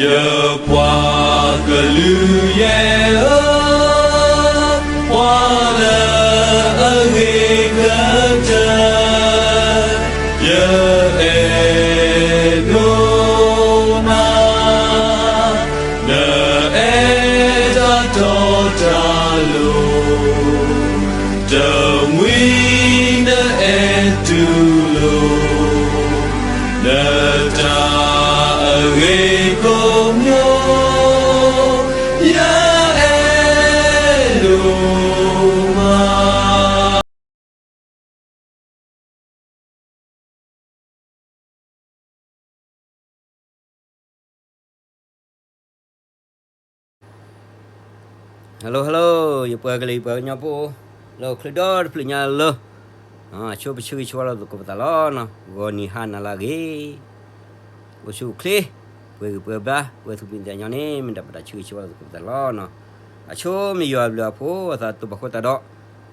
ယပှၤကလုာ်ယဲၢ်ဧၢ, ပှၤလၢအဂ့ၤကတၢၢ် ယအဲၣ်ဒိးနၤ, နအဲၣ်တၢ်တီတၢ်လိၤ, တမှံၤနအဲၣ်တူၢ်လိာ် နတၢ်အဂ့ၤကိးမံၤ ယအဲၣ်ဒိးမး. Hello hello, ယပှၤကလုာ်ယပှၤကညီဖိ လၢအိၣ်ချ့ဒီတဖျၢၣ်ညါလၢ အဆိပဆၢဂ့ၤဆၢဝါလိာ်သကိးပသးလီၤနီၤ. ဂီၤနံၤဟါနၤလၢအဂ့ၤ အိၣ်ဆူၣ်အိၣ်ချ့ ပှဲၤဂံၢ်ပှဲၤဘါ ပှဲၤသူၣ်ဖှံသးညီန့ၣ် မ့ၢ်ဒၣ်ပတၢ်ဆၢဂ့ၤဆၢဝါလိာ်သကိးပသးလီၤနီၤ. အဆိမ့ၢ်ယွၤအဘျုးအဖှိၣ် အသးတဘၣ်ဃိသတးဒီး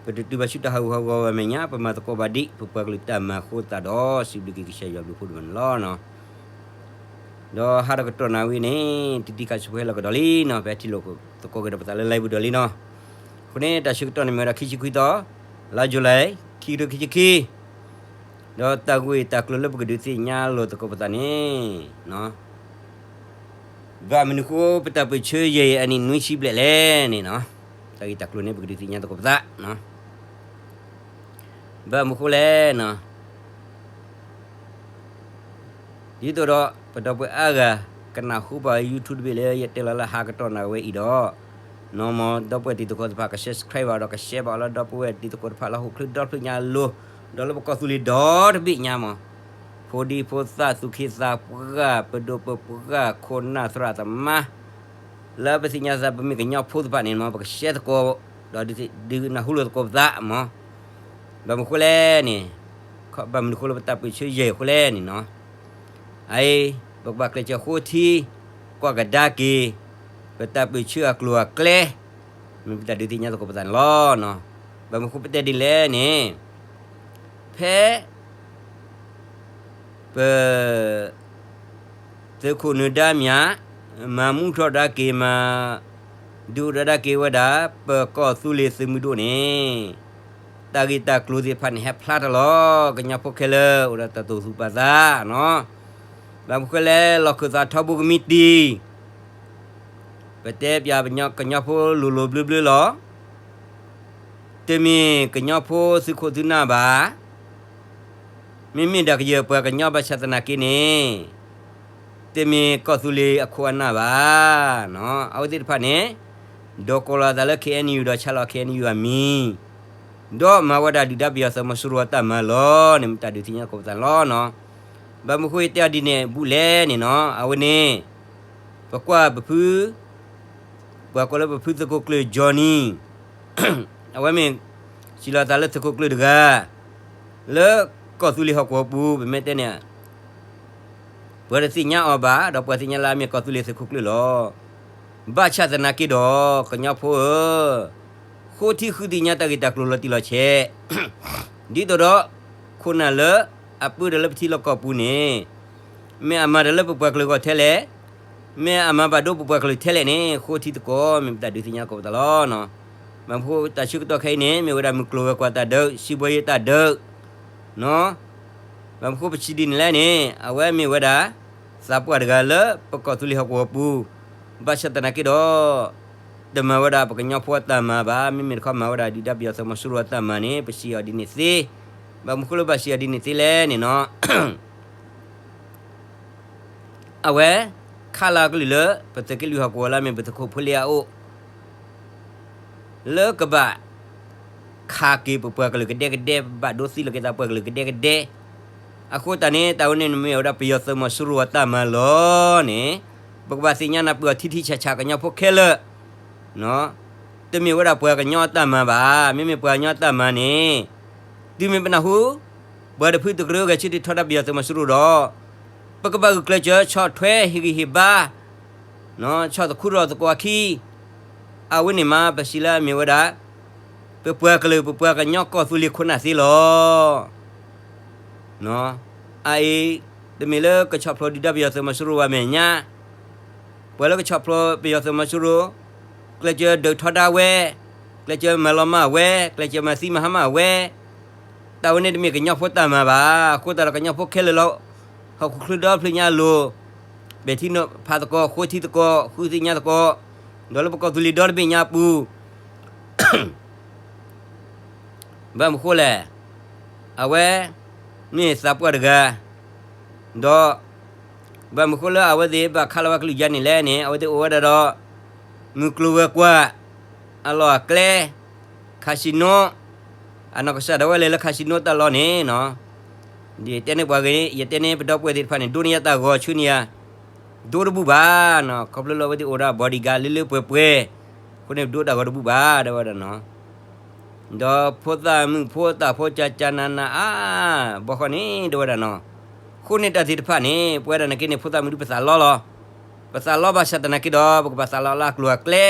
ပတတုၤဘၣ်ဆူတၢ်ဟးဂူာ်ဟးဂီၤဘၣ်မဲာ်ညါ ပမၤသကိးဘၣ်ဒံးပပှၤကလုာ်တၢ်မၤအဃိသတးဒီး စံးဘျုးက့ၤကစၢ်ယွၤဘျုးဖှိၣ်ဒိၣ်မးန့ၣ်လီၤနီၤ. ဒီးဟါဒီးကတီၢ်နၣ်ဝံၤန့ၣ် တံၤတံၤခါဆူဟဲလီၤကဒီးလံနီၤ, ပဟဲထံၣ်လိာ်သကိးက့ၤဒီးပသးလၢ live ပူၤဒီးလံနီၤ. အဃိန့ၣ် တၢ်ဆၢကတီၢ်န့ၣ်မ့ၢ်ဝဲဒၣ်ခံဆံခွံသီ လါ July ခံကထိခံဆံခံ, ဒီးတၢ်ဂ့ၢ်တၢ်ကျိၤလၢပကဒုးသ့ၣ်ညါလိာ်သကိးပသးန့ၣ် ဘၣ်မနုၤဃိပတၢ်ပၢၢ်ဆၢယဲၢ်အနံၣ်နွံဆံဘျဲၣ်လဲၣ်န့ၣ်နီၤ, တၢ်ဂ့ၢ်တၢ်ကျိၤန့ၣ် ပကဒုးသ့ၣ်ညါသကိးပသး ဘၣ်မနုၤဃိလဲၣ်နီၤ, ဒ်သိးဒီး ပဒီပုၢ်ဝဲၢ်အါဂၤ ကနၢ်ဟူဘၣ် YouTube တဘ့ၣ်လၢယတဲလီၤလၢဟါကတီၢ်နၣ်ဝဲအံၤဒီး, နီၢ်မ့ၢ်ဒီပုၢ်ဝဲၢ်တံၤသကိးတဖၣ် က subscribe ဘၣ်ဒီး က share ဘၣ်အီၤလၢဒီပုၢ်ဝဲၢ်တံၤသကိးတဖၣ်လၢဟီၣ်ခိၣ်ချၢဒီဖျၢၣ်ညါအလိၤ, ဒီးလၢပကီၢ်သူလ့ၤဒီတဘ့ၣ်ညါမး, ဖိဒံဖိသၣ်သူၣ်က့သးပှၢ် ပဒိၣ်ပပှၢ် ခိၣ်နၢ်သရၣ်သမါ လၢပသ့ၣ်ညါသး ပမ့ၢ်ကညီဖိသ့ၣ်တဖၣ်န့ၣ်မး ပက share သကိး ဒီးဒုးနၢ်ဟူလိာ်သကိးပသးမး. ဘၣ်မနုၤဃိလဲၣ်န့ၣ်, ဘၣ်မနုၤဃိလၢပတၢ်ပၢၢ်ဆၢယဲၢ်အဃိလဲၣ်န့ၣ်နီၤ, အအံၤ ပကဘၣ်ကျဲးစၢးဃိထံ ကွၢ်ကဒါက့ၤ ပတၢ်ပၢၢ်ဆၢအကျိၤအကျဲ မ့ၢ်ပတၢ်ဒုးသ့ၣ်ညါသကိးပသးန့ၣ်လီၤ. ဘၣ်မနုၤဃိပတဲဒ်လဲၣ်န့ၣ်, ဖဲ ပ သုးခိၣ်နၢၤဒါမၠး မၤမူထီၣ်ဒါက့ၤမး ဒုးအိၣ်ထီၣ်ဒါက့ၤဝဲဒၣ် ပကီၢ်သူလ့ၤသုးမုၢ်ဒိၣ်န့ၣ်, တၢ်ဂ့ၢ်တၢ်ကျိၤသ့ၣ်တဖၣ်န့ၣ် ဟဲဖျါတၢ်လီၤ. ကညီဖိခဲလၢာ် အိၣ်ဒီးတၢ်သူၣ်ပာ်သးနီၤ, ဘၣ်မနုၤဃိလဲၣ် လီၢ်ခၢၣ်သးထီဘိကမံးတံာ် ပတဲပၠးကညီဖိလိၤလိၤဘျၢဘျၢလီၤ. တမ့ၢ်ကညီဖိသုးခိၣ်သုးနၢ်ဘၣ်, မ့မ့ၢ်ဒၣ်ကယဲၢ်ပှၤကညီဘၣ်ဆၣ်သနာ်က့န့ၣ်, တမ့ၢ်ကီၢ်သူလ့ၤအခိၣ်အနၢ်ဘၣ်. အဝဲသ့ၣ်တဖၣ်န့ၣ် ဒိးကိးလီၤအသးလၢ KNU ဒီးဆါလီၤ KNU အမံၤ, ဒီးမၤဝဲဒၣ်ဒုၣ်ဒါပယီၤသုးမီၤစိရိၤအတၢ်မၤလီၤန့ၣ် မ့ၢ်တၢ်ဒုးသ့ၣ်ညါသကိးပသးန့ၣ်လီၤ. ဘၣ်မနုၤဃိယတဲအီၤဒ်န့ၣ်ဘူးလဲၣ်န့ၣ်နီၤ, အဝဲန့ၣ် ပကွၢ်ပဖု ပှၤကိးလၢပဖုသုးခိၣ်ကျၢၢ် Johnny, အဝဲမ့ၢ် စံးလီၤအသးလၢသုးခိၣ်ကျၢၢ်တဂၤ လၢကီၢ်သူလ့ၤဟီၣ်ကဝီၤပူၤ ပမ့ၢ်တဲန့ၣ် ပှၤတသ့ၣ်ညါအီၤဘၣ် ဒီးပှၤသ့ၣ်ညါလၢအမ့ၢ်ကီၢ်သူလ့ၤသုးခိၣ်ကျၢၢ်လီၤ. ဘၣ်ဆၣ်သနာ်က့ဒီး ကညီဖိဧၢ, ဃိထံဃုသ့ၣ်ညါတၢ်ဂ့ၢ်တၢ်ကျိၤလီၤတံၢ်လီၤဆဲး ဒ်သိးဒီး ခိၣ်နၢ်လၢအပၢတၢ်လၢပထံလီၢ်ကီၢ်ပူၤန့ၣ်, မ့ၢ်အမၤတၢ်လၢပပှၤကလုာ်အဂီၢ်ထဲလဲၣ်, မ့ၢ်အမၤဘၣ်ဒိပပှၤကလုာ်ထဲလဲၣ်န့ၣ် ဃိထံသကိး မ့ၢ်ပတၢ်ဒုးသ့ၣ်ညါသကိးပသးလီၤ. ဘၣ်မနုၤဃိတၢ်ဆၢကတီၢ်ခဲအံၤန့ၣ် မ့ၢ်ဝဲဒၣ်မုၢ်ကျိၤဝဲၤကွာ်တၢ်ဒုး စံးဘှီယ့တၢ်ဒုး ဘၣ်မနုၤဃိပစံးဒ်န့ၣ်လဲၣ်န့ၣ် အဝဲမ့ၢ်ဝဲဒၣ် သးပှၢ်တဂၤလၢပကီၢ်သူလ့ၤဟီၣ်ကဝီၤပူၤ, ဘၣ်ဆၣ်သနာ်က့ဒီး တမၤဝဲဒၣ်ပကညီဖိအတၢ်မၤဘၣ်, မ့မ့ၢ်တခီမၤဝဲဒၣ်ဒုၣ်ဒါပယီၤသုးမီၤစိရိၤအတၢ်မၤန့ၣ် ပစံးအီၤဒ်န့ၣ်သ့. ဘၣ်မနုၤဃိလၢဘၣ်စံးအီၤဒ်န့ၣ်သ့လဲၣ်န့ၣ်နီၤ အဝဲ ခးလီၤအကလုၢ်လၢ ပသုးက့လွံၢ်ဟီၣ်ကဝီၤလၢအမ့ၢ်ပသုးခိၣ်ဖိလ့အအိၣ် လၢကဘၣ် ခးက့ၤပပှၤကလုာ်ကဒဲကဒဲ ဘၣ်ဒိသံလိာ်က့ၤသးပှၤကလုာ်ကဒဲကဒဲ. အဃိသတးန့ၣ် တၢ်ဝဲန့ၣ်မ့ၢ်ဝဲဒၣ်ပယီၤသုးမီၤစိရိၤအတၢ်မၤလီၤန့ၣ် ပကဘၣ်သ့ၣ်ညါနၢ်ပၢၢ်အီၤထံထံဆးဆး ကညီဖိခဲလၢာ် တမ့ၢ်ဝဲဒၣ်ပှၤကညီအတၢ်မၤဘၣ်. မ့မ့ၢ်ပှၤကညီအတၢ်မၤန့ၣ် တုၤမ့ၢ်ပနၢ်ဟူ ပှၤတဖုတကရၢဂဲၤဆၢထၢၣ်ထီဒါပယီၤသုးမီၤစိရိၤဒီး ပကဘၣ်ဂုာ်ကျဲးစၢးဆီၣ်ထွဲဟ့ၣ်ဂံၢ်ဟ့ၣ်ဘါ ဆီၣ်သခူထီၣ်သကိးအခံ အဝဲန့ၣ်မး ပစံးလၢအမ့ၢ်ဝဲဒၣ် ပပှၤကလုာ် ပပှၤကညီကီၢ်သူလ့ၤခိၣ်နၢ်သ့လီၤ. အအံၤ တမ့ၢ်လၢကဆီၣ်ဖျိးဒုၣ်ဒါပယီၤသုးမီၤစိရိၤဘၣ်မဲာ်ညါ ပှၤလၢကဆီၣ်ဖျိပယီၤသုးမီၤစိရိၤ, ကျဲးစၢးဒုးထီဒါဝဲ, ကျဲးစၢးမၤလီၤမၢ်ဝဲ, ကျဲးစၢးမၤသံမၤဟါမၢ်ဝဲ, တၢ်ဝဲန့ၣ်တမ့ၢ်ကညီဖိသၣ်မၤဘၣ်. အဃိသတးဒီးကညီဖိခဲလၢာ်လီၤ, ဟီၣ်ခိၣ်ချၢဒီဖျၢၣ်ညါအလိၤ, ပဲာ်ထံနီၤဖးသကိး, ဃိထံသကိး, ဃုသ့ၣ်ညါသကိး, ဒီးလၢပကီၢ်သူလ့ၤဒီတဘ့ၣ်ညါအပူၤ ဘၣ်မနုၤဃိလဲၣ်, အဝဲမ့ၢ်သးပှၢ်တဂၤ, ဒီး ဘၣ်မနုၤဃိလၢအဝဲသ့ၣ်ဘၣ်ခးလီၤဝဲကလုာ်ယါန့ၣ်လဲၣ်န့ၣ် အဝဲသ့ၣ်အိၣ်ဝဲဒၣ်ဒီး မုၢ်ကျိၤဝဲၤကွာ်, အလီၢ်အကျဲ, ခးဆံနိ, အနီၢ်ကစၢ်ဒၣ်ဝဲလဲၤလၢခးဆံနိတၢ်လီၢ်န့ၣ်, ယတဲန့ၢ်ပှၤဂ့ၤ, ယတဲန့ၢ်ပဒီပုၢ်ဝဲၢ်သ့ၣ်တဖၣ်န့ၣ် ဒိးန့ၢ်ယၤတၢ်ဂီၤဆူန့ၢ်ယၤ ဒိတဘူၣ်ဘၣ်, ခီဖျိလၢအဝဲသ့ၣ်အိၣ်ဒီး bodyguard လၢလၢပှဲၤပှဲၤ, အဃိန့ၣ်ဒိတၢ်ဂီၤတဘူၣ်ဘၣ် တဲဝဲဒၣ်နီၤ. ဒီးဖိသၣ်မုၣ်ဖိသၣ်ဖိကၢ်ကၢ်နးနးအါ, ဘီဃီန့ၣ် တဲဝဲဒၣ်နီၤ. အဃိန့ၣ်တၢ်သ့ၣ်တဖၣ်န့ၣ် ပဝဲဒၣ်နာ်က့န့ၣ် ဖိသၣ်မုၣ်ဒုပသးလီလီၤ. ပသးလီဘၣ်ဆၣ်သနာ်က့ဒီး ပကဘၣ်သးလီလၢအကျိၤအကျဲ,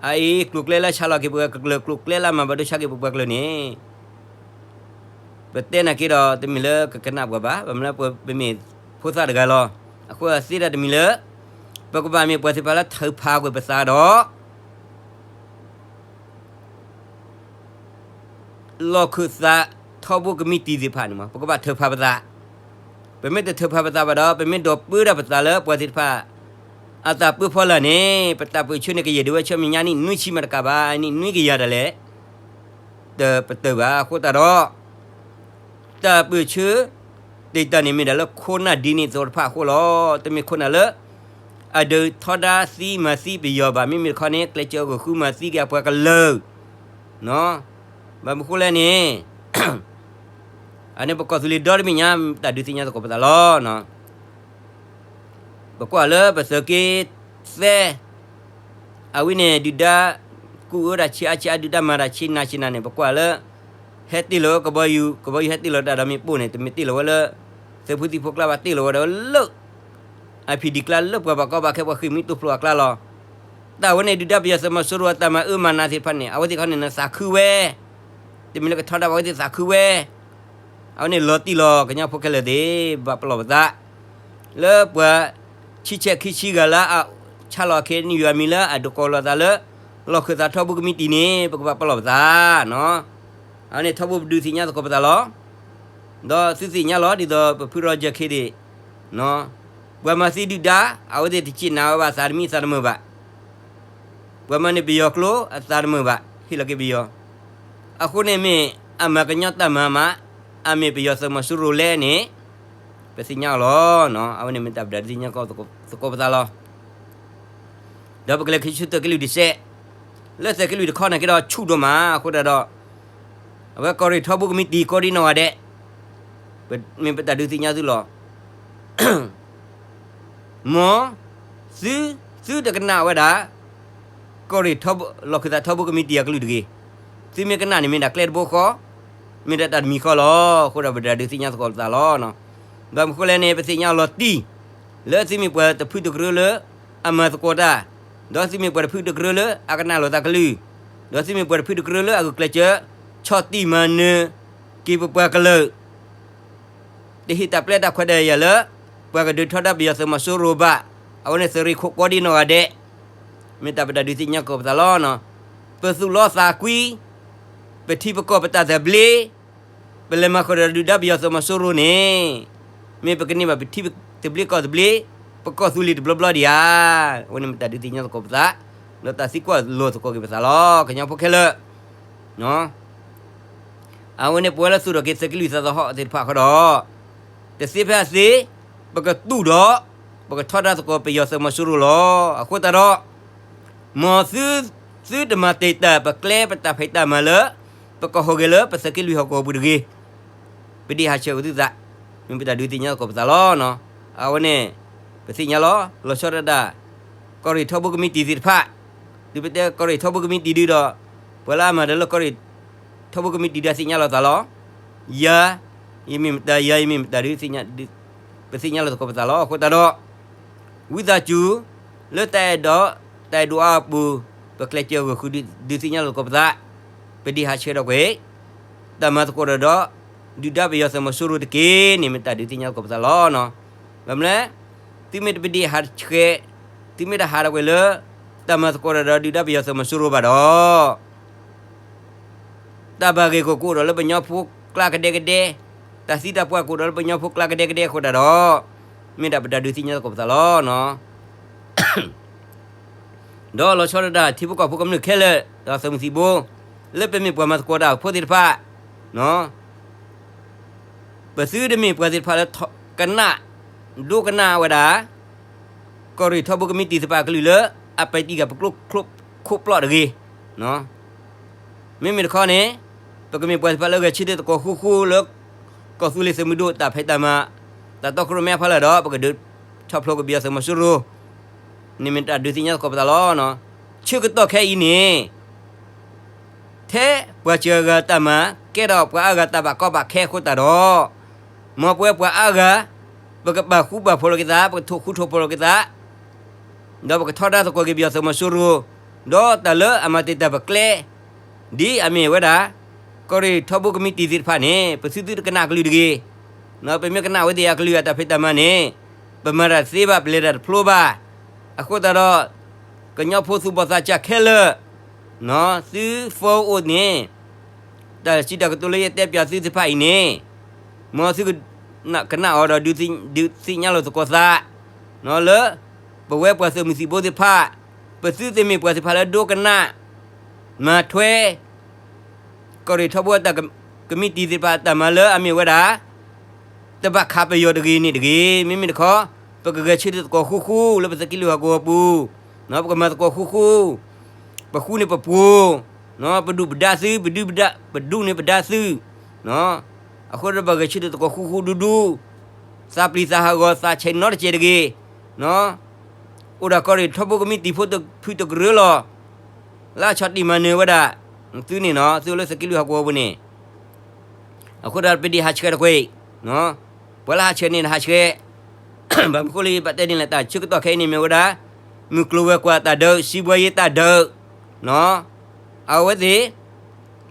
အအံၤကျိၤကျဲလၢဆါလီၤက့ၤပှၤကလုာ်, ကျိၤကျဲလၢအမၤဘၣ်ဒိဆါက့ၤပပှၤကလုာ်န့ၣ် ပတဲနာ်က့ဒီး တမ့ၢ်လၢကကနၣ်ပှၤဘၣ်, ဘၣ်မနုၤလၢပမ့ၢ်ဖိသၣ်တဂၤလီၤ. အဃိသတးဒီးတမံၤလၢ ပကဘၣ်မ့ၢ်ပှၤသ့ၣ်တဖၣ်လၢထုးဖးကွံာ်ပသးဒီး လီၢ်ခၢၣ်သးထီဘိကမံးတံာ်သ့ၣ်တဖၣ်န့ၣ် ပကဘၣ်ထုးဖးပသး, ပမ့ၢ်တထုးဖးပသးဘၣ်ဒီး ပမ့ၢ်ဒိးပၢတၢ်ပသးလၢပှၤသ့ၣ်တဖၣ် အသးပၢဖီလာ်န့ၣ် ပတၢ်ပၢၢ်ဆၢန့ၣ် ကယဲၢ်ဒၣ်ဝဲဆၢမုၢ်ညါနံၣ်နွံဆံမးတကးဘၣ်, နံၣ်နွံကယၤဒၣ်လဲာ် တပတုာ်ဘၣ်. အဃိသတးဒီး တၢ်ပၢၢ်ဆၢ တ့ၢ်တၢ်န့ၣ်မ့ၢ်ဒၣ်လၢခိၣ်နၢ်ဒ်န့ၣ်အသိးတဖၣ်အဃိလီၤ. တမ့ၢ်ခိၣ်နၢ်လၢ အဒုးထီဒါသံမၤသံပယီၤဘၣ်, မ့မ့ၢ်တခီန့ၣ် ကျဲးစၢးဂီၢ်ဃုမၤသံက့ၤအပှၤကလုာ် ဘၣ်မနုၤဃိလဲၣ်န့ၣ် အန့ၣ်ပကီၢ်သူလ့ၤဒီတဘ့ၣ်ညါ တၢ်ဒုးသ့ၣ်ညါသကိးပသးလီၤ. ပကွၢ်လၢပသုးက့သဲ အဝဲန့ၣ် ဒုၣ်ဒါ ကူၣ်အၢတၢ်ဆံးအါဆံးအါ ဒုၣ်ဒါမၤတၢ်ဆံးနၤဆံးနၤန့ၣ် ပကွၢ်လၢ ဟဲတ့ၢ်လီၤဝဲကဘီယူၤ, ကဘီယူၤဟဲတ့ၢ်လီၤတၢ်ဒီးမ့ၣ်ပိၢ်န့ၣ် တမ့ၢ်တ့ၢ်လီၤဝဲလၢ သုးဖိသံၣ်ဖိကျါဘၣ်, တ့ၢ်လီၤဝဲဒၣ်လၢ အဖံးဒံးကျါ လၢပှၤဘၣ်ကီဘၣ်ခဲ ပှၤဃ့ၢ်မှံတိဖျိအကျါလီၤ. တၢ်ဝဲန့ၣ် ဒုၣ်ဒါပယီၤသုးမီၤစိရိၤအတၢ်မၤအၢမၤနးသ့ၣ်တဖၣ်န့ၣ် အဝဲသ့ၣ်ခီန့ၣ် နသးခုဝဲ, တမ့ၢ်လၢကထီဒါဘၣ် အဝဲသ့ၣ်သးခုဝဲ အဝဲန့ၣ်လီၤတံၢ်လီၤ ကညီဖိခဲလၢာ်သ့ၣ် ဘၣ်ပလီၢ်ပသး လၢပှၤဆံဆဲးခံဆံဂၤလၢအဆါလီၤ ခ့ၣ်အဲၣ်ယူၣ် အမံၤလၢအဒုးကိးလီၤသးလၢ လီၢ်ခၢၣ်သးထီဘိကမံးတံာ်န့ၣ် ပကဘၣ်ပလီၢ်ပသး အဝဲန့ၣ်ထီဘိပဒုးသ့ၣ်ညါသကိးပသးလီၤ. ဒီးသုသ့ၣ်ညါလီၤ ဒ်သိးပဖုရီကၠၢၢ်ခ့ဒ့ၣ် ပှၤမၤသံဒုၣ်ဒါ အဝဲသ့ၣ်တစံးနၤဝဲဘၣ် အသးတမံအသးတမုာ်ဘၣ်. ပှၤမၤန့ၢ်ပယီၤကျိ အသးတမုာ်ဘၣ် ဟ့ၣ်လီၤက့ၤပယီၤ. အဃိန့ၣ်မ့ၢ်အမၤကညီတၢ်မၤမး အမ့ၢ်ပယီၤသုးမီၤစိရိၤလဲၣ်န့ၣ် ပသ့ၣ်ညါအီၤလီၤ. အဝဲန့ၣ်မ့ၢ်တၢ်ပဒုးသ့ၣ်ညါသကိးပသးလီၤ. ဒီးပကလဲၤခ့ဆူသုးက့လွံၢ်တစဲး, လၢသုးက့လွံၢ်တခီန့ၣ်က့ဒီးဆူၣ်ဒိၣ်မး အဃိသတးဒီး အဝဲကီၢ်ရ့ၣ်ထီဘိကမံးတံာ်ကိးဒံနီၢ်ဂၤဒဲး, မ့ၢ်ပတၢ်ဒုးသ့ၣ်ညါသုလီၤ. မ်သု, သုတကနၣ်ဝဲဒၣ် ကီၢ်ရ့ၣ် လီၢ်ခၢၣ်သးထီဘိကမံးတံာ်အကလုၢ်တဂ့ၤ. သုမ့ၢ်ကနၣ်န့ၣ်မ့ၢ်ဒၣ်ကျဲတဘိဃီ, မ့ၢ်ဒၣ်တၢ်တမံၤဃီလီၤ. အဃိဒီးပတၢ်ဒုးသ့ၣ်ညါသကိးပသးလီၤ. ဘၣ်မနုၤဃိလဲၣ်န့ၣ် ပသ့ၣ်ညါလီၤတံၢ် လၢသုမ့ၢ်ပှၤတဖုတကရၢလၢအမၤသကိးတၢ်, ဒီးသုမ့ၢ်ပှၤတဖုတကရၢလၢအကနၣ်လိာ်သးကလုၢ်, ဒီးသုမ့ၢ်ပှၤတဖုတကရၢလၢအဂုာ်ကျဲးစၢး ဆီၣ်တံၢ်မၤနၢၤက့ၤပပှၤကလုာ် တဟ့ၣ်တၢ်ပျဲတၢ်ခွဲးတၢ်ယာ်လၢ ပှၤကဒုးထီဒါပယီၤသုးမီၤစိရိၤဘၣ်. အဝဲန့ၣ်သုးရ့ၣ်ခိၣ်ကိးဒံနီၢ်ဂၤဒဲး, မ့ၢ်တၢ်ပတၢ်ဒုးသ့ၣ်ညါသကိးပသးလီၤ. ပသူၣ်လီသးကွံ, ပထံပကီၢ်ပတၢ်သဘျ့, ပလဲၤမၤဃုာ်ဒီးဒုၣ်ဒါပယီၤသုးမီၤစိရိၤန့ၣ်, မ့ၢ်ပကန့ၢ်ဘၣ်ပထံသဘျ့ကီၢ်သဘျ့, ပကီၢ်သူလ့ၤတဘျီဘျီဒံးဧါ. အဝဲန့ၣ်မ့ၢ်တၢ်ဒုးသ့ၣ်ညါသကိးပသး, ဒီးတၢ်သံကွၢ်လိာ်သကိးက့ၤပသးလီၤ. ကညီဖိခဲလၢာ် အဝဲန့ၣ်ပဝဲလၢသူၣ်ထီၣ်က့ၤသုးက့လွံၢ်သးသဟီၣ်သ့ၣ်တဖၣ်ဃီဒီး, တသ့ဖဲအသ့, ပကတူၢ်ဒီး ပကထီဒါသကိးပယီၤသုးမီၤစိရိၤလီၤ. အဃိသတးဒီး မ်သု, သုတမၤတ့ၢ်တၢ်ပကျဲပတၢ်ဖံးတၢ်မၤလၢ ပကဟူးဂဲၤလၢပသုးက့လွံၢ်ဟီၣ်ကဝီၤပူၤတဂ့ၤ. ပဒံးဟးဆှဲးအီၤသုသး, မ့ၢ်ပတၢ်ဒုးသ့ၣ်ညါသကိးပသးလီၤ. အဝဲန့ၣ် ပသ့ၣ်ညါလီၤ, လီၤဆီဒၣ်တၢ် ကီၢ်ရ့ၣ်ထီဘိကမံးတံာ်သ့ၣ်တဖၣ်, ဒုးပတဲကီၢ်ရ့ၣ်ထီဘိကမံးတံာ်ဒုဒီး ပှၤလၢအမၤတၢ်လၢကီၢ်ရ့ၣ်ထီဘိကမံးတံာ်ဒုးသ့ၣ်ညါလီၤသးလီၤ. ယၤ, ယမ့ၢ်မတၤ, ယၤ, ယမ့ၢ်မတၤဒုး ပသ့ၣ်ညါလီၤသကိးပသးလီၤ. အဃိသတးဒီး ဝံသးစူၤ လၢတၢ်အဲၣ်ဒိး, တၢ်အဲၣ်ဒိးအါအပူၤ, ပကျဲးစၢးဂီၢ်ဃုာ်ဒုးသ့ၣ်ညါလီၤသကိးပသး, ပဒံးဟးဆှဲးဒီးကွံာ် တၢ်မၤသကိးဒီး ဒုၣ်ဒါပယီၤသုးမီၤစိရိၤတက့ၢ်န့ၣ် မ့ၢ်တၢ်ဒုးသ့ၣ်ညါသကိးပသးလီၤ. ဘၣ်မနုၤလဲၣ်, သုမ့ၢ်တပဒံးဟးဆှဲး သုမ့ၢ်တဟးထီၣ်ကွံာ်လၢ တၢ်မၤသကိးတၢ်ဒီးဒုၣ်ဒါပယီၤသုးမီၤစိရိၤဘၣ်ဒီး တၢ်ဘၣ်ဂ့ၢ်ကအိၣ်ဒီးလၢပညီဖိကျါကဒဲကဒဲ, တၢ်သံတၢ်ပှၢ်ကအိၣ်ဒီးလၢပညီဖိကျါကဒဲကဒဲအဃိသတးဒီး မ့ၢ်ဒၣ်ပတၢ်ဒုးသ့ၣ်ညါသကိးပသးလီၤ. ဒီးလီၤဆီဒၣ်တၢ် ထံဖိကီၢ်ဖိကမျၢၢ်ခဲလၢာ် ဒီးသုးမုၢ်သံၣ်ဘိ လၢပမ့ၢ်ပှၤမၤသကိးတၢ်ဖိသ့ၣ်တဖၣ် ပသုတမ့ၢ်ပှၤသ့ၣ်တဖၣ်လၢ ကနၣ် ဒိကနၣ်ဝဲဒၣ် ကီၢ်ရ့ၣ်ထီဘိကမံးတံာ်သ့ၣ်တဖၣ်အကလုၢ်လၢ အပဲာ်တံာ်က့ၤပကျိခိၣ်ပျီတဂ့ၤ. မ့မ့ၢ်တခီန့ၣ် ပကမ့ၢ်ပှၤသ့ၣ်တဖၣ်လၢဂဲၤဆၢထၢၣ်သကိးဃူဃူလၢ ကီၢ်သူလ့ၤသုးမုၢ်ဒိၣ်တၢ်ဖံးတၢ်မၤ တၢ်တီခိၣ်ရိၣ်မဲအဖီလာ်ဒီး ပကဒုးဆီၣ်ဖျိးကွံာ်ပယီၤသုးမီၤစိရိၤ န့ၣ်မ့ၢ်တၢ်ဒုးသ့ၣ်ညါသကိးပသးလီၤ. ဆၢကတီၢ်ခဲအံၤန့ၣ် ထဲပှၤစှၤဂၤတၢ်မၤ ကဲထီၣ်ပှၤအါဂၤတၢ်ဘၣ်ကီဘၣ်ခဲအဃိသတးဒီး မ်ပဝဲပှၤအါဂၤ ပကပာ်ဃူပာ်ဖိးလိာ်က့ၤသး, ပကထိၣ်ဃူထိၣ်ဖိးလိာ်က့ၤသး, ဒီးပကထီဒါသကိးက့ၤပယီၤသုးမီၤစိရိၤ, ဒီးတၢ်လၢအမၤတ့ၢ်တၢ်ပကျဲ ဒ်အမ့ၢ်ဝဲဒၣ် ကီၢ်ရ့ၣ်ထီဘိကမံးတံာ်သ့ၣ်တဖၣ်န့ၣ် ပသုသုတကနၣ်အကလုၢ်တဂ့ၤ. ပမ့ၢ်ကနၣ်အဝဲသ့ၣ်အကလုၢ်အတၢ်ဖံးတၢ်မၤန့ၣ် ပမၤတၢ်တသ့ဘၣ်, ပလဲၤတၢ်တဖျိဘၣ်. အဃိသတးဒီး ကညီဖိသူၣ်ဘီၣ်သးစၢ်ခဲလၢာ် သုဖီအိၣ်န့ၣ် တၢ်စံးတၢ်ကတိၤလၢယတဲပၠးသုသ့ၣ်တဖၣ်အံၤန့ၣ် မ်သုကနၣ်အီၤဒီး ဒုးသ့ၣ်ညါလိာ်သကိးသး လၢ ပဝဲပှၤသုးမုၢ်သံၣ်ဘိသ့ၣ်တဖၣ် ပသုတမ့ၢ်ပှၤသ့ၣ်တဖၣ်လၢဒိကနၣ် မၤထွဲ ကီၢ်ရ့ၣ်ထီဘိအတၢ်ကမံးတံာ်သ့ၣ်တဖၣ်အတၢ်မၤလၢအမ့ၢ်ဝဲဒၣ် တဘၣ်ခးပယီၤတဂ့ၤန့ၣ်တဂ့ၤ. မ့မ့ၢ်တခီ ပကဂဲၤဆၢထၢၣ်သကိးဃူဃူလၢပသုးက့လွံၢ်ဟီၣ်ကဝီၤပူၤ, ပကမၤသကိးဃူဃူ, ပဃူန့ၢ်ပပှိၤ, ပဒုၣ်ပဒါသု, ပဒုၣ်ပဒါ, ပဒုၣ်န့ၢ်ပဒါသု, အဃိဒီးပဂဲၤဆၢထၢၣ်သကိးဃူဃူဒူဒူ, သးပျံၤသးဟးဂီၤသးဆဲးနီတစဲးတဂ့ၤ. အိၣ်ဒၣ်ကီၢ်ရ့ၣ်ထီဘိကမံးတံာ်ဖိတဖုတကရၢလီၤ. လၢအဆီၣ်တံၢ်မၤနၢၤဝဲဒၣ် သုန့ၣ်နီၤ, သုအိၣ်လၢသုးက့လွံၢ်ဟီၣ်ကဝီၤပူၤန့ၣ် အဃိဒီးပဒံးဟးဆှဲးတကွံာ်, ပှၤလၢဟးဆှဲးန့ၣ်ဟးဆှဲး, ဘၣ်မနုၤဃိလၢယဘၣ်တဲန့ၣ်လဲၣ်, တၢ်ဆၢကတီၢ်ခဲအံၤန့ၣ်မ့ၢ်ဝဲဒၣ် မုၢ်ကျိၤဝဲၤကွာ်တၢ်ဒုး, စံးဘှီယ့တၢ်ဒုး, အဝဲသ့ၣ်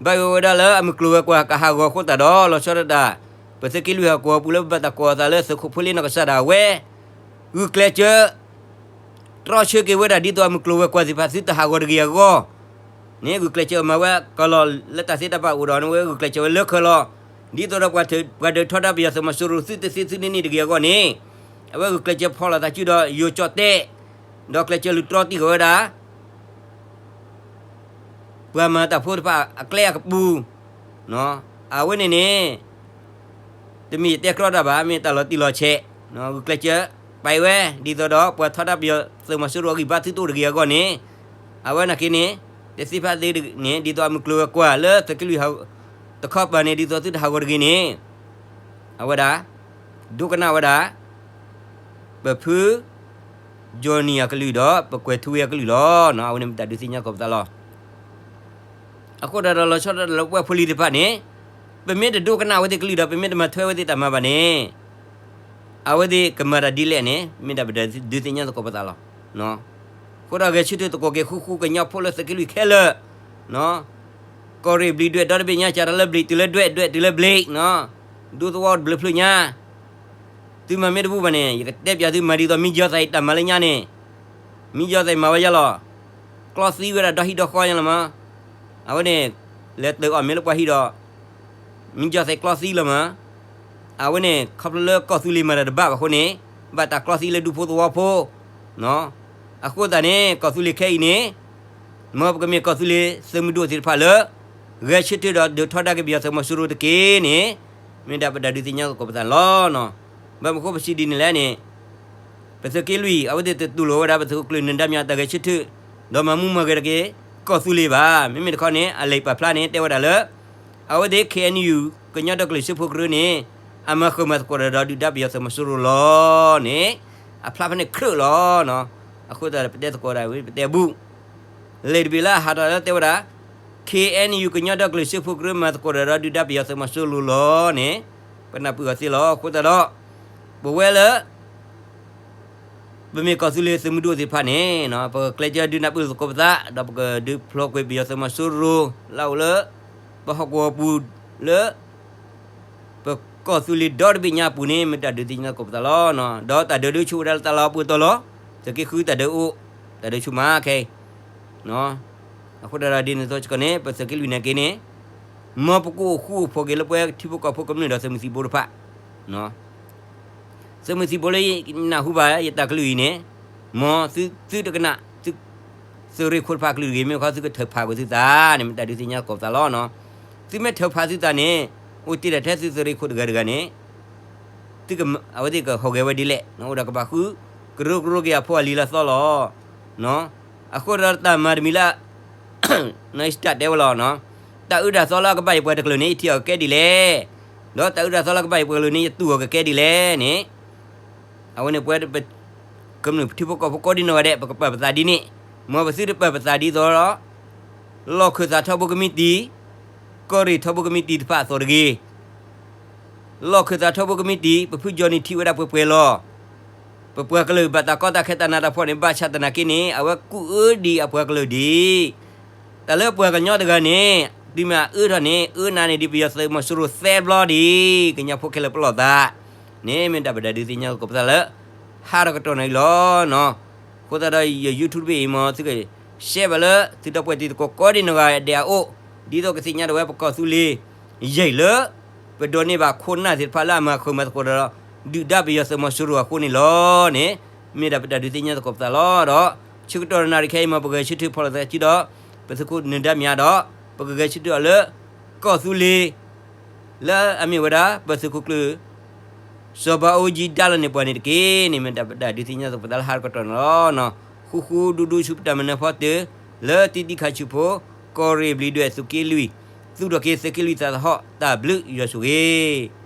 ဘၣ်ယိၣ်ဝဲဒၣ်လၢအမုၢ်ကျိၤဝဲၤကွာ်ကဟးဂီၤအဃိသတးဒီး လီၤဆီဒၣ်တၢ် ပသုးက့လွံၢ်ဟီၣ်ကဝီၤပူၤလၢပဘၣ်တၢ်ကိးအသးလၢသုးခိၣ်ဖိလ့နီၢ်ကစၢ်ဒၣ်ဝဲ ဂုာ်ကျဲးစၢး တြီဆၢက့ၤဝဲဒၣ်ဒ်သိးအမုၢ်ကျိၤဝဲၤကွာ်သ့ၣ်တဖၣ်သုတဟးဂီၤတဂ့ၤအဂီၢ်န့ၣ် ဂုာ်ကျဲးစၢးမၤဝဲကလီၤလၢတၢ်သ့တၢ်ဘၣ်အိၣ်ဒီးန့ၣ်ဝဲ ဂုာ်ကျဲးစၢးဝဲလၢခဲလီၤ. ဒ်သိးဒီးပှၤဒုးထီဒါပယီၤသုးမီၤစိရိၤသုတသ့သုန့ၣ်တဂ့ၤအဂီၢ်န့ၣ် အဝဲဂုာ်ကျဲးစၢးဖီၣ်လိာ်သးစုဒီးယိၤကၠီၣ်တဲၣ် ဒီးကျဲးစၢးလူၤတြီတံၢ်က့ၤဝဲဒၣ် ပှၤမၤတၢ်ဖိတဖၣ်အကျဲအကပူၤ, အဝဲန့ၣ်န့ၣ် တမ့ၢ်ယတဲကြီတၢ်ဘၣ်, မ့ၢ်တၢ်လီၤတံၢ်လီၤဆဲး, ဂုာ်ကျဲးစၢးပာ်ဝဲ ဒ်သိးဒီးပှၤထီဒါပယီၤသုးမီၤစိရိၤအဂံၢ်ဘါသုတအိၣ်တဂ့ၤအဂီၢ်န့ၣ်, အဝဲန့ၣ်က့န့ၣ် တသ့ၣ်တဖၣ်သ့န့ၣ် ဒ်သိးအမုၢ်ကျိၤဝဲၤကွာ်လၢသုးက့လွံၢ်ဟီၣ်တခီပၤန့ၣ် ဒ်သိးသုတဟးဂီၤတဂ့ၤန့ၣ် အဝဲဒၣ် ဒိကနၣ်ဝဲဒၣ် ပဖု Johnny အကလုၢ်ဒီး ပကွဲၤထူဝ့အကလုၢ်လီၤ. အဝဲန့ၣ်မ့ၢ်တၢ်ဒုးသ့ၣ်ညါသကိးပသးလီၤ. အဃိဒီးလီၤဆီဒၣ်တၢ်လၢပဝဲဖိလံၤသ့ၣ်တဖၣ်န့ၣ် ပမ့ၢ်တဒိကနၣ်အဝဲသ့ၣ်ကလုၢ်ဒီး ပမ့ၢ်တမၤထွဲအဝဲသ့ၣ်တၢ်မၤဘၣ်န့ၣ် အဝဲသ့ၣ်ကမၤတၢ်ဒ်လဲၣ်န့ၣ် မ့ၢ်ဒၣ်ပတၢ်ဒုးသ့ၣ်ညါသကိးပသးလီၤ. အဃိဒီးဂဲၤဆၢထၢၣ်သကိးက့ၤဃူဃူကညီဖိလၢသုးက့လွံၢ်ခဲလၢာ် ကီၢ်ရ့ၣ်ဘျံးဒွဲၣ်ဒီတဘ့ၣ်ညါ ကၢ်တၢ်လၢဘျံးတုၤလၢဒွဲၣ် ဒွဲၣ်တုၤလၢဘျံး, ဒူသဝီဘျုးဖျၢၣ်ညါ သုမၤမ့ၢ်တဘူၣ်ဘၣ်န့ၣ် ယကတဲပၠးသုမၤဒ်သိးမံယီၤသးအံၤတၢ်မၤလၢညါန့ၣ်, မံယီၤသးအံၤမၤဝဲယါလီၤ. ကျီသံဝဲဒၣ်ဒီဟံၣ်ဒီဃီညါလီၤမး. အဝဲန့ၣ် လဲၤတၢ်အီၣ်မ့ၢ်လၢပှၤဟံၣ်ဒီး မံယီၤသးအံၤကျီသံလီၤမး. အဝဲန့ၣ် ခီဖျိလၢကီၢ်သူလ့ၤမၤတၢ်တဘၣ်ဘၣ်အဃိန့ၣ် ဘၣ်တၢ်ကျီသံလၢဒူဖိသဝီဖိ အဃိသတးန့ၣ် ကီၢ်သူလ့ၤခဲအံၤန့ၣ် မ်ပကမ့ၢ်ကီၢ်သူလ့ၤသုးမုၢ်ဒိၣ်သ့ၣ်တဖၣ်လၢ ဂဲၤဆၢထၢၣ်ဒီးဒုးထီဒါက့ၤပယီၤသုးမီၤစိရိၤတက့ၢ်န့ၣ် မ့ၢ်ဒၣ်ပတၢ်ဒုးသ့ၣ်ညါသကိးပသးန့ၣ်လီၤ. ဘၣ်မနုၤဃိပစံးဒ်န့ၣ်လဲၣ်န့ၣ် ပသုးက့လွံၢ် အဝဲသ့ၣ်တတူၢ်လိာ်ဝဲဒၣ် ပသုးခိၣ်ကျၢၢ်နၢၤဒါမၠးတၢ်ဂဲၤဆၢထၢၣ် ဒီးမၤမူမၤဂဲၤတက့ၢ် ကီၢ်သူလ့ၤဘၣ်. မ့မ့ၢ်တခီန့ၣ် အလဲၤပာ်ဖျါန့ၣ် တဲဝဲဒၣ်လၢ အဝဲသ့ၣ် ခ့ဢၢၣ်ယူၣ် ကညီဒီကလုာ်စၢဖှိၣ်ကရၢန့ၣ် အမၤဃုာ်မၤသကိးတၢ်ဒီးဒုၣ်ဒါပယီၤသုးမီၤစိရိၤလီၤန့ၣ် အဖျါဖဲန့ၣ်ခရၢၣ်လီၤ. အဃိသတးပတဲသကိးဒၣ်ဝဲ ပတဲဘူၣ် လံာ်တဘ့ၣ်လၢအဟးထီၣ်လၢတဲဝဲဒၣ် ခ့ၢ်အၢၣ်ယူၣ် ကညီဒီကလုာ်စၢဖှိၣ်ကရၢ မၤသကိးတၢ်ဒီးဒုၣ်ဒါပယီၤသုးမီၤစိရိၤလီၤန့ၣ် ပနၢ်ပၢၢ်အီၤသ့လီၤ. အဃိသတးဒီး ပဝဲလၢ ပမ့ၢ်ကီၢ်သူလ့ၤသုးမုၢ်ဒိၣ်သ့ၣ်တဖၣ်န့ၣ် ပကကျဲးစၢးဒုးနၢ်ပၢၢ်သကိးပသး ဒီးပကဒုးဖျိးကွံာ်ပယီၤသုးမီၤစိရိၤ လၢအအိၣ်လၢ ပဟီၣ်ကဝီၤပူၤလၢ ပကီၢ်သူလ့ၤဒီတဘ့ၣ်ညါအပူၤန့ၣ် မ့ၢ်တၢ်ဒုးသ့ၣ်ညါသကိးပသးလီၤ. ဒီးတၢ်ဒုးဒုးဆူၣ်ဝဲဒၣ်လၢတၢ်လီၢ်အပူၤအတီၤလီၤ. သုးက့ဃုတၢ်ဒုးအိၣ်, တၢ်ဒုးဆူၣ်မးခဲအံၤ, အဃိသတးဒီးဒ်န့ၣ်အသိးစ့ၢ်ကီးန့ၣ် ပသုးက့လွံၢ်နာ်က့န့ၣ် မ်ပကအိၣ်ဃူအိၣ်ဖိးက့ၤလၢပဝဲထံဖိကီၢ်ဖိကမျၢၢ်ဒီးသုးမုၢ်သံၣ်ဘိတဖၣ်, သုးမုၢ်သံၣ်ဘိလၢနၢ်ဟူဘၣ်ယတၢ်ကလုၢ်အံၤန့ၣ်, မ်သုသုတကနၣ် သုးရ့ၣ်ခိၣ်တဖၣ်ကလုၢ်တဂ့ၤ, မ့ၢ်ခီသုကထုးဖးကွံာ်သုသးန့ၣ် မ့ၢ်တၢ်ဒုးသ့ၣ်ညါသကိးပသးလီၤ. သုမ့ၢ်ထုးဖးသုသးန့ၣ် အိၣ်တ့ၢ်ဒၣ်ထဲသုးရ့ၣ်ခိၣ်တဂၤတဂၤန့ၣ် အဝဲသ့ၣ်ကဟီၣ်ဂဲၤဝဲဒ်လဲၣ်, နအိၣ်ဒီးကဘၣ်ဃု ကရၢကရိက့ၤအဖိအလံၤလၢအသီလီၤ. အဃိဒီးတၢ်မၤတမံၤလၢ နစတၢ်တဲဝဲလီၤ, တၢ်အၢတၢ်သီလၢအကဘၣ်ယပှၤတကျၢၤန့ၣ် ယထံၣ်အီၤကကဲဒ်လဲၣ်, ဒီးတၢ်အၢတၢ်သီလၢအကဘၣ်ယပှၤတကျၢၤန့ၣ် ယတူၢ်အီၤကကဲဒ်လဲၣ်န့ၣ်, အဝဲန့ၣ်ပဝဲ ကမျၢၢ်ထံဖိကီၢ်ဖိကိးဒံနီၢ်ဂၤဒဲး ပကပာ်ပသးဒ်န့ၣ်, မ်ပသုတပာ်ပသးဒ်သိးဒီး လီၢ်ခၢၣ်သးထီဘိကမံးတံာ်, ကီၢ်ရ့ၣ်ထီဘိကမံးတံာ်တဖၣ်အသိးတဂ့ၤ. လီၢ်ခၢၣ်သးထီဘိကမံးတံာ် ပဖုကၠီနံၣ်ထံၣ်ဝဲဒၣ်ပှဲၤပှဲၤလီၤ. ပပှၤကလုာ်ဘၣ်တၢ်ကီတၢ်ခဲတၢ်နးတၢ်ဖှီၣ်န့ၣ် ဘၣ်ဆၣ်သနာ်က့န့ၣ် အဝဲကူၣ်အၢဒံးအပှၤကလုာ်ဒံး တၢ်လၢပှၤကညီတဂၤန့ၣ် တုၤမ့ၢ်အအၢထီၣ်န့ၣ် အၢနၤန့ၣ်ဒ်ပယီၤသုးမီၤစိရိၤသၢဘျီဒံး ကညီဖိခဲလၢာ်ပလီၢ်သးန့ၣ် မ့ၢ်ဒၣ်ပတၢ်ဒုးသ့ၣ်ညါသကိးပသးလၢ ဟါထီၣ်ကတီၢ်နၢ်အံၤလီၤ. အဃိသတးဒီးယ YouTube တဘ့ၣ်အံၤ မ်သုက share ဘၣ်လၢ သုဒီပုၢ်ဝဲၢ်တံၤသကိးကိးဒံနီၢ်ဂၤဒဲးအအိၣ် ဒ်သိးကသ့ၣ်ညါဒၣ်ဝဲပကီၢ်သူလ့ၤ ယံာ်လၢ ပဒိးန့ၢ်ဘၣ်ခိၣ်နၢ်သ့ၣ်တဖၣ်လၢအမၤဃုာ်မၤသကိးဒီး ဒုၣ်ဒါပယီၤသုးမီၤစိရိၤအဃိန့ၣ်လီၤန့ၣ် မ့ၢ်ဒၣ်ပတၢ်ဒုးသ့ၣ်ညါသကိးပသးလီၤ. ဒီးဆၢကတီၢ်နၣ်ရံၣ်ခဲအံၤ မ်ပကဂဲၤဆၢထၢၣ်ဖီၣ်လိာ်သးစုဒီး ပသုးခိၣ်နၢၤဒါမၠးဒီး ပကဂဲၤဆၢထၢၣ်အီၤလၢ ကီၢ်သူလ့ၤ လၢအမ့ၢ်ဝဲဒၣ် ပသုးခိၣ်ကျၢၢ် စီၤဘးအူကၠံဒါလီၤန့ၢ်ပှၤန့ၣ်တက့ၢ်န့ၣ် မ့ၢ်ဒၣ်ပတၢ်ဒုးသ့ၣ်ညါသကိးပသးလၢဟါတကတီၢ်န့ၣ်လီၤ. ဃူဃူဒူဒူဆူပတၢ်မၤနၢၤဖီတၢၢ် လၢတံတံခါဆူၣ်ဖိ ကီၢ်ရ့ၣ်ဘျံးဒွဲၣ်သုးက့လွံၢ် သူၣ်ထီၣ်က့ၤသုးက့လွံၢ်သးသဟီၣ် တၢ်ဘျုးယွၤဆိၣ်ဂ့ၤ